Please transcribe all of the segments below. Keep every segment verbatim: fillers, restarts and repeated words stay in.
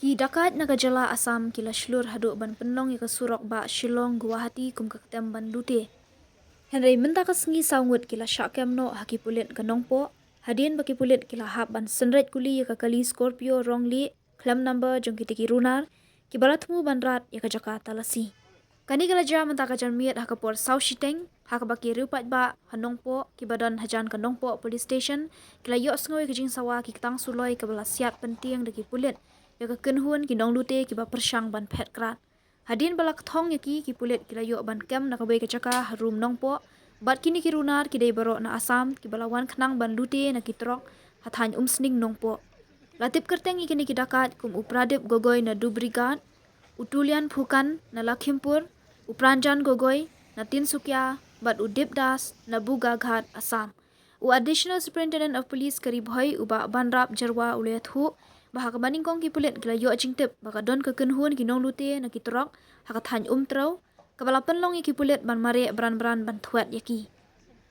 Ki dakaid na ka jylla Assam ki la shlur haduh ban pynlong ïa ka surok bah Shillong Guwahati kum ka ktem ban lute. Hynrei mynta ka sngi saw ngut ki la shah kem noh ha ki pulit ka Nongpoh, hadien ba ki pulit ki la hap ban synreit kuli ïa ka kali Scorpio rong lieh khlem number jong kitei ki runar kiba la thmu ban rat ïa ka jaka talasi. Kane ka la jia mynta ka janmiet ha ka por saw shiteng, ha kaba ki riewpaidbah ha Nongpoh kiba don hajan ka Nongpoh Police Station ki la ïohsngew ïa ka jingsawa ki ktang suloi kaba la siat pyntieng da ki pulit ïa ka kynhun ki nonglute kiba pyrshang ban phet krad. Hadien ba la kthong ïa ki, ki pulit ki la ïoh ban kem na kawei ka jaka ha Rum Nongpoh, bad kine ki runar ki dei baroh na Assam kiba la wan khnang ban lute na ki trok ha thaiñ Umsning Nongpoh. La tip kyrteng ïa kine ki dakaid kum u Pradip Gogoi na Dubrighat, u Tulian Phukan na Lakhimpur, u Pranjan Gogoi na Tinsukia bad u Dip Das na Bugaghat, Assam. U Additional Superintendent of Police ka Ri Bhoi, u Bah Banrap Jyrwa, u la ïathuh ba ha kaba nyngkong ki pulit ki la ïoh jingtip ba ka don ka kynhun ki nonglute na ki trok ha ka thaiñ Umtrew, kaba la pynlong ïa ki pulit ban mareh bran bran ban thwet ïa ki.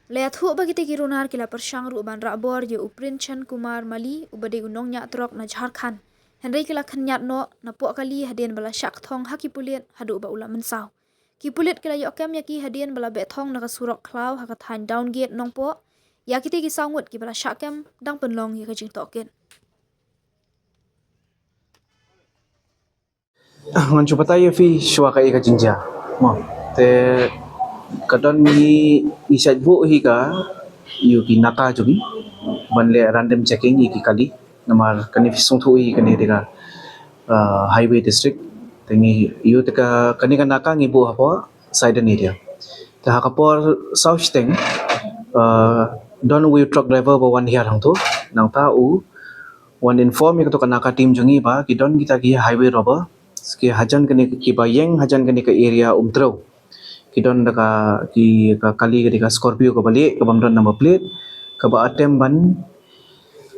La ïathuh ba kitei ki runar ki la pyrshang ruh ban rah bor ïa u Prince Kumar Mali uba dei u nongñiah trok na Jharkhand. Hynrei ki la khynñiat noh na poh kali hadien ba la shah kthong ha ki pulit haduh ba u la mynsaw. Ki pulit ki la ïoh kem ïa ki hadien ba la beh thong na ka surok khlaw ha ka thaiñ Downgate Nongpoh. Ïa kitei ki saw ngut kiba la shah kem dang pynlong ïa ka jingtohkit. Ngan shu batai ïa phi shuwa kaei ka jingjia. Mo, te ka don ngi, ngi shait buh hi ka ïa ki naka jong ngi ban leh random checking ïa ki kali. Namar kane phi sngewthuh hi kane dei ka, uh, highway district. Te ngi ïa te ka, kane ka naka ngi buh hapoh Saiden area. Te ha ka por saw shiteng, uh, don uwei u truck driver ba wan hiar hangto. Nangta u wan inform ïa kato ka naka team jong ngi ba ki don kita ki highway robber ki hajan kane, kiba ïeng hajan kane ka area Umtrew. Ki don da ka, ki, ka kali ka dei ka Scorpio kaba lieh, kabym don number plate, kaba attempt ban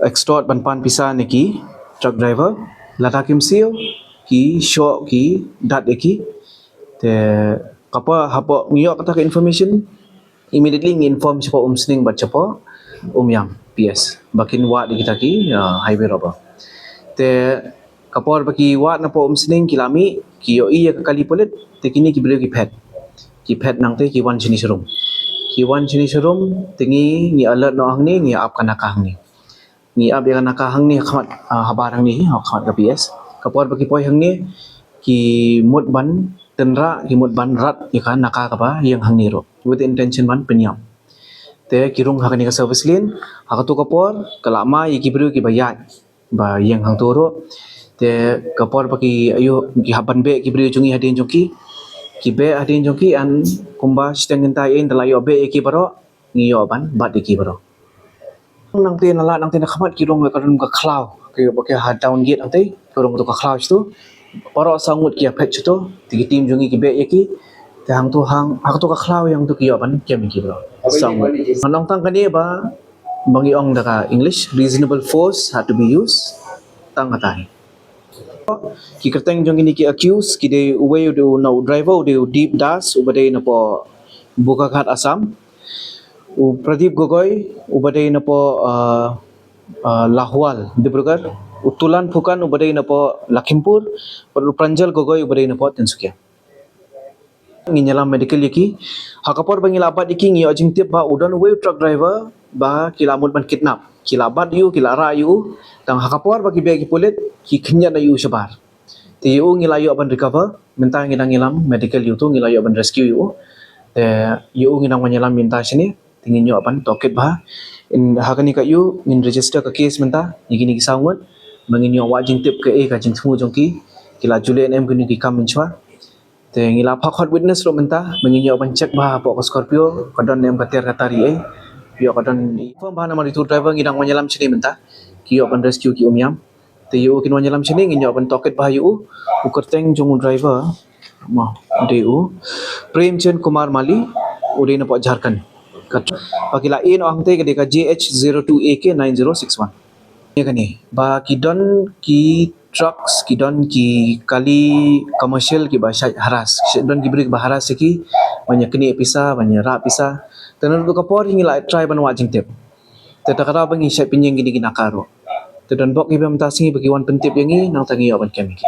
extort, ban pan pisa na ki truck driver. Lada kim siew, ki shoh, ki dat ïa ki. Te ka por hapoh ngi ïoh kata ka information, immediately ngi inform shapoh Umsning bad shapoh Umiam P S ba kin wad ïa kita ki, uh, highway robber. Te ka por ba ki wad napoh Umsning ki la mih, ki ïohi ïa ka kali pulit, te kine ki briew ki phet. Ki phet nangta ki wan shane sharum. Ki wan shane sharum, te ngi, ngi alert noh hangne, ngi ap ka naka hangne. Ngi ap ïa ka naka hangne ha khmat, ah, habar hangne, ha khmat ka P S. Ka por ba ki poi hangne, ki mut ban tynrah, ki mut ban rat ïa ka naka kaba ïeng hangne ruh, with the intention ban pynïap. Te ki rung ha kane ka service lane, ha kato ka por ka la mai ïa ki briew kiba ïaid ba ïeng hangto ruh. Te ka por ba ki, ïoh, ki hap ban beh ki briew jong ngi hadien jong ki, ki beh hadien jong ki, and kumba shiteng kynta ïa, ynda la ïoh beh ïa ki baroh, ngi ïoh ban bat ïa ki baroh. Nangta na lad, nangta na khmat ki rung ka rung ka khlaw, ki ba ki ha Downgate nangta, ki rung to ka khlaw shito. Baroh saw ngut ki ïa phet shito, te ki team jong ngi ki beh ïa ki. Te hangto hang, ha kato ka khlaw ïa hangto ki ïoh ban kem ïa ki baroh. Saw ngut. Ngan ong tang kane ba, ba ngi ong da ka English, reasonable force had to be used. Tang kata hi. Ki kyrteng jong kine ki accused ki dei uwei u dei u, na u driver u dei u Deep Das uba dei napoh Bogaghat, Assam. U Pradip Gogoi uba dei napoh, uh, uh, Lahual, Dibrugarh. U Tulan Phukan uba dei napoh Lakhimpur. Bad u Pranjal Gogoi uba dei napoh Tinsukia. Ngin ïalam medical ïa ki. Ha ka por ba ngi la bat ïa ki ngi ïoh jingtip ba u don uwei u truck driver ba ki la mut ban kidnap. Ki la bat ïa u, ki la rah ïa u. Tang ha ka por ba ki beh ki pulit ki khynñiat ïa u shabar. Te ïa u ngi la ïoh ban recover, mynta ngi dang ïalam medical ïa u, te ngi la ïoh ban rescue ïa u. Te ïa u ngi dang wan ïalam mynta shane, te ngin ïoh ban tohkit bha. In ha kane ka ïa u ngin register ka case mynta ïa kine ki saw ngut, ba ngin ïoh wad jingtip kaei ka jingthmu jong ki, ki la ju leh ne em kine ki kam mynshuwa. Te ngi la phah khot witness ruh mynta, ba ngin ïoh ban check bha hapoh ka Scorpio ka don ne em ka tiar ka tar ei. Ïoh ka don, firm bha namar ïa u driver ngi dang wan ïalam shane mynta. Ki ïoh ban rescue ki Umiam. Te ïa u kin wan ïalam shane ngin ïoh ban tohkit bha ïa u. U kyrteng jong u driver, mo, u dei u Premchand Kumar Mali, u dei napoh Jharkhand. Ka, ba ki la ïeh noh hangta ka dei ka J H zero two A K nine zero six one. Ïa kane, ba ki don ki trucks, ki don ki kali commercial kiba shait harass, ki don ki briew kiba harass ïa ki, ban ïa knieh pisa, ban ïa rah pisa. Te naduh ka por ngi la try ban wad jingtip. Te ta ka daw ba ngi shait pynïeng kine ki naka ruh. Te don bok kiba mynta sngi ba ki wan pyntip ïa ngi, nangta ngi ïoh ban kem ïa ki.